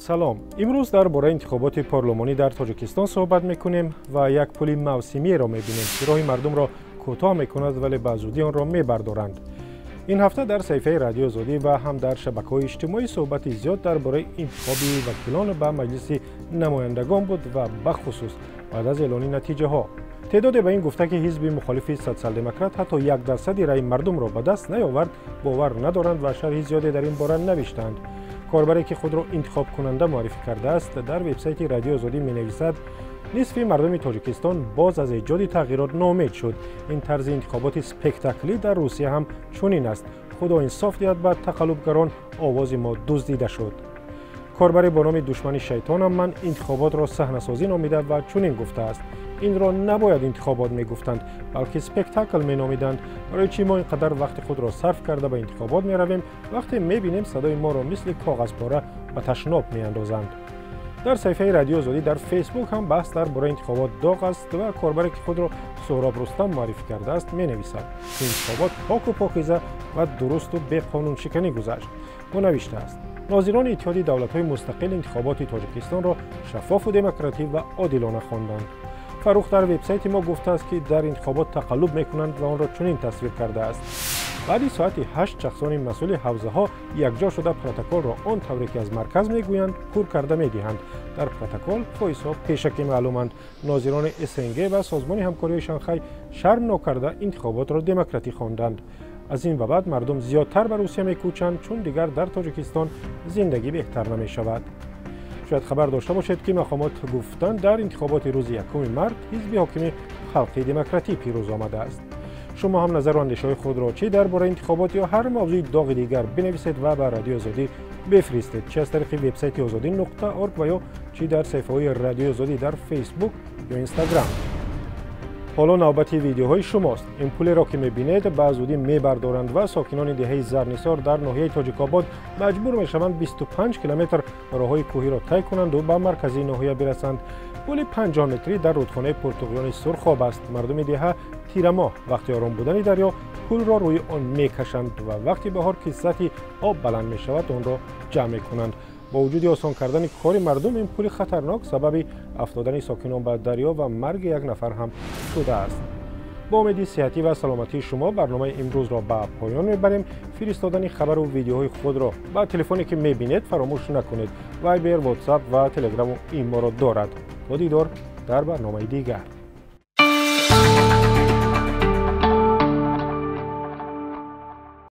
Салом. Имрӯз дар бораи интихоботи парлумонӣ дар Тоҷикистон суҳбат мекунем ва як пули мавсимиеро мебинем, ки роҳи мардумро кӯтоҳ мекунад, вале ба зудӣ онро мебардоранд. Ин ҳафта дар саҳифаи Радиои Озодӣ ва ҳам дар шабакаҳои иҷтимоӣ суҳбати зиёд дар бораи интихоби вакилон ба Маҷлиси намояндагон буд ва бахусус баъд аз эълони натиҷаҳо. Теъдоде ба ин гуфта, ки ҳизби мухолифи Социал-демократ ҳатто 1 дарсади раъи мардумро ба даст наёвард, бовар надоранд ва шарҳи зиёде дар ин бора навиштаанд. Корбаре, ки худро интихобкунанда муаррифӣ кардааст, дар вебсайти Радиои Озодӣ менависад: «Нисфи мардуми Тоҷикистон боз аз эҷоди тағйирот ноумед шуд. Ин тарзи интихоботи спектаклӣ дар Русия ҳам чунин аст. Худо инсоф диҳад ба тақаллубгарон, овози мо дуздида шуд». Корбаре бо номи Душмани шайтонам ман интихоботро саҳнасозӣ номида ва чунин гуфтааст: «Инро набояд интихобот мегуфтанд, балки спектакл меномиданд. Барои чӣ мо ин қадар вақти худро сарф карда ба интихобот меравем, вақте мебинем, садои моро мисли коғазпора ба ташноб меандозанд?» Дар саҳифаи Радиои Озодӣ дар Фейсбук ҳам баҳс дар бораи интихобот доғ аст ва корбаре, ки худро Суҳроб Рустам муаррифӣ кардааст, менависад, ки интихобот поку покиза ва дурусту беқонуншиканӣ гузашт. Ӯ навиштааст: «Нозирони Иттиҳоди давлатҳои мустақил интихоботи Тоҷикистонро шаффофу демократӣ ва одилона хонданд». Фаррух дар вебсайти мо гуфтааст, ки дар интихобот тақаллуб мекунанд ва онро чунин тасвир кардааст: «Баъди соати 8 шахсони масъули ҳавзаҳо якҷо шуда, протоколро он тавре, ки аз марказ мегӯянд, пур карда медиҳанд. Дар протокол фоизҳо пешакӣ маълуманд. Нозирони СНГ ва Созмони ҳамкориҳои Шанхай шарм нокарда интихоботро демократӣ хонданд. Аз ин ба баъд мардум зиёдтар ба Русия мекӯчанд, чун дигар дар Тоҷикистон зиндагӣ беҳтар намешавад». Шояд хабар дошта бошед, ки мақомот гуфтанд, дар интихоботи рӯзи 1 март ҳизби ҳокими Халқи демократӣ пирӯз омадааст. Шумо ҳам назару андешаҳои худро чӣ дар бораи интихобот ё ҳар мавзӯи доғи дигар бинависед ва ба Радиои Озодӣ бифиристед, чи аз тариқи вебсайти озодӣ.org ва ё чӣ дар саҳифаҳои Радиои Озодӣ дар Фейсбук ё Инстаграм. Ҳоло навбати видеоҳои шумост. Ин пулеро, ки мебинед, ба зудӣ мебардоранд ва сокинони деҳаи Зарнисор дар ноҳияи Тоҷикобод маҷбур мешаванд, 25 километр роҳҳои кӯҳиро тай кунанду ба маркази ноҳия бирасанд. Пули 50 метрӣ дар рудхонаи пуртуғёни Сурхоб аст. Мардуми деҳа тирамоҳ, вақти ором будани дарё, пулро рӯи он мекашанд ва вақти баҳор, ки сатҳи об баланд мешавад, онро ҷамъ мекунанд. Бо вуҷуди осон кардани кори мардум, ин пули хатарнок сабаби афтодани сокинон ба дарё ва марги як нафар ҳам шудааст. Бо умеди сиҳатӣ ва саломатии шумо барномаи имрӯзро ба поён мебарем. Фиристодани хабару видеоҳои худро ба телефоне, ки мебинед, фаромӯш накунед. Вайбер, Ватсап ва Телеграму иморо дорад. То дидор дар барномаи дигар.